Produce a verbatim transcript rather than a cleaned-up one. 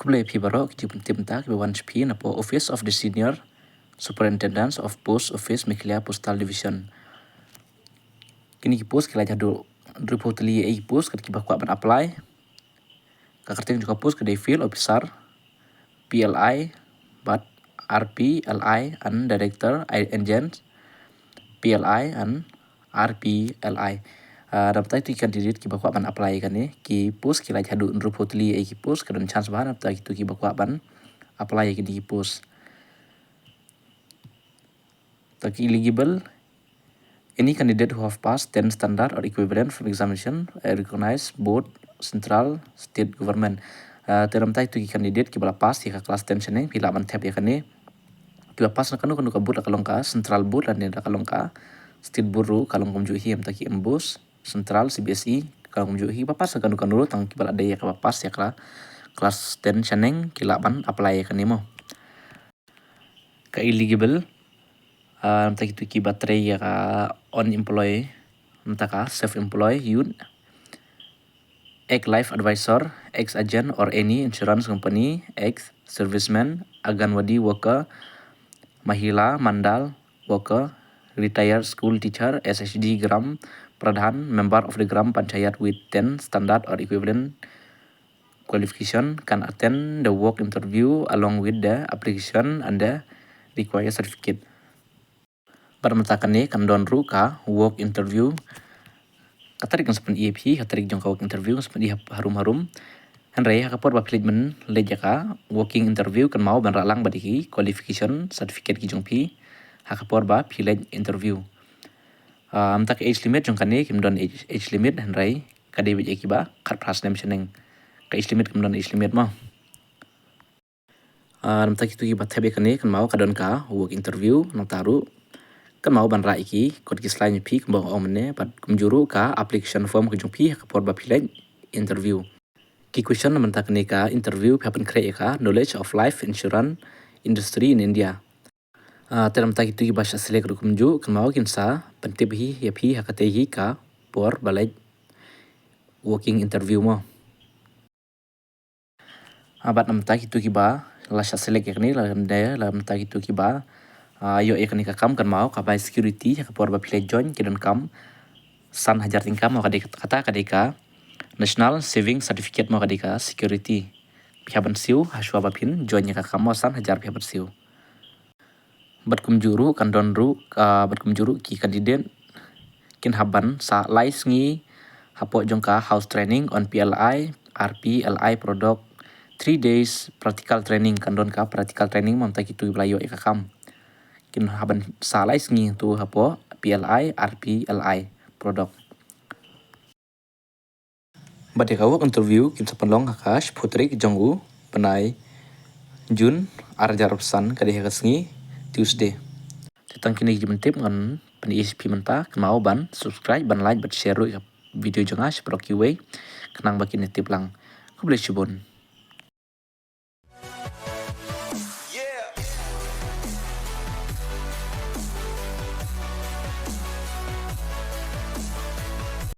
Khublei phi baroh ki jingpyntip mynta kiba wan sha phi na poh Office of the Senior Superintendent of Post Office, Meghalaya Postal Division. Kine ki post ki la jadu hynriewphew tylli ïa ki post kat kiba kwah ban apply. Ka kyrteng jong ka post ka dei Field Officer, P L I, bad R P L I and Director Agent, P L I and R P L I. Ah, da mynta ïa ki candidate kiba kwah ban apply ïa kane ki post ki la jadu hynriewphew tylli ïa ki post, ka don chance bha na bynta kito kiba kwah ban apply ïa kine ki post. Te ki eligible, any candidate who have passed ten standard or equivalent from examination a recognized board, central, state government. Ah, te na bynta kito ki candidate kiba la pass ïa ka class ten shaneng, phi lah ban thep ïa kane. Kiba pass na kano kano ka board, la ka long ka central board lane la ka long ka state board ruh ka long kumjuh hi, mynta ki MBOSE, central, C B S E, ka long kumjuh hi. Ba pass na kano kano ruh, tang kiba la dei ïa kaba pass ïa ka class ten shaneng ki lah ban apply ïa kane mo. Ka eligible, ah, na bynta kito kiba trei ïa ka unemployed, na bynta ka self-employed youth, ex life advisor, ex agent or any insurance company, ex serviceman, Anganwadi worker, Mahila Mandal worker, retired school teacher, S H D Gram Pradhan, member of the Gram Panchayat with ten standard or equivalent qualification can attend the work interview along with the application and the required certificate. Bad mynta kane kan don ruh ka work interview. Ka tarik ngan sa pyni ïa phi, ka tarik jong ka work interview ngan sa pyni harum harum. Hynrei ha ka por ba phi leit ban leit ïa ka working interview, kynmaw ban rah lang bad ïa ki qualification certificate ki jong phi ha ka por ba phi leit interview. Ah, mynta ka age limit jong kane kim don age, age limit, hynrei ka dei beit ïa kiba khatphra snem shaneng. Ka age limit kim don age limit mo. Ah, na bynta kito kiba thep ïa kane, kynmaw ka don ka work interview, nangta ruh kynmaw ban rah ïa ki kot ki slide jong phi kumba nga ong mynne, bad kumjuh ruh ka application form ka jong phi ha ka por ba phi leit interview. Ki question na bynta kane ka interview, phi hap ban khreh ïa ka knowledge of life insurance industry in India. Ah, te na bynta kito kiba shah select ruh kumjuh, kynmaw kin sa pyntip hi ïa phi ha katei hi ka por ba leit working interview mo. Ah, bad na bynta kito kiba la shah select ïa kane, la mynta, la mynta kito kiba, ah, ïoh ïa kane ka kam, kynmaw ka bai security ha ka por ba phi leit join, ki donkam san hajar tyngka mo, ka dei kata ka dei ka National Saving Certificate mo, ka dei ka security. Phi hap ban siew ha shuwa ba phin join ïa ka kam mo, san hajar phi hap ban siew. Bad kumjuh ruh kan don ruh, ah, bad kumjuh ruh ki candidate kin hap ban sah lai sngi hapoh jong ka house training on P L I, R P L I product, three days practical training, kan don ka practical training mo, na bynta kito kiba la ïoh ïa ka kam. Kin hap ban sah lai sngi tu hapoh P L I, R P L I product. Bad ïa ka work interview kin sa pynlong ha ka shiphew tarik jong u bnai June, ar hajar arphew san, ka dei ha ka sngi Tuesday. Te tang kine ki jingpyntip ngan pyni ïa phi mynta, kynmaw ban subscribe, ban like bad share ruh ïa ka video jong nga sha baroh kiwei, khnang ba kin ïa tip lang. Khublei shibun.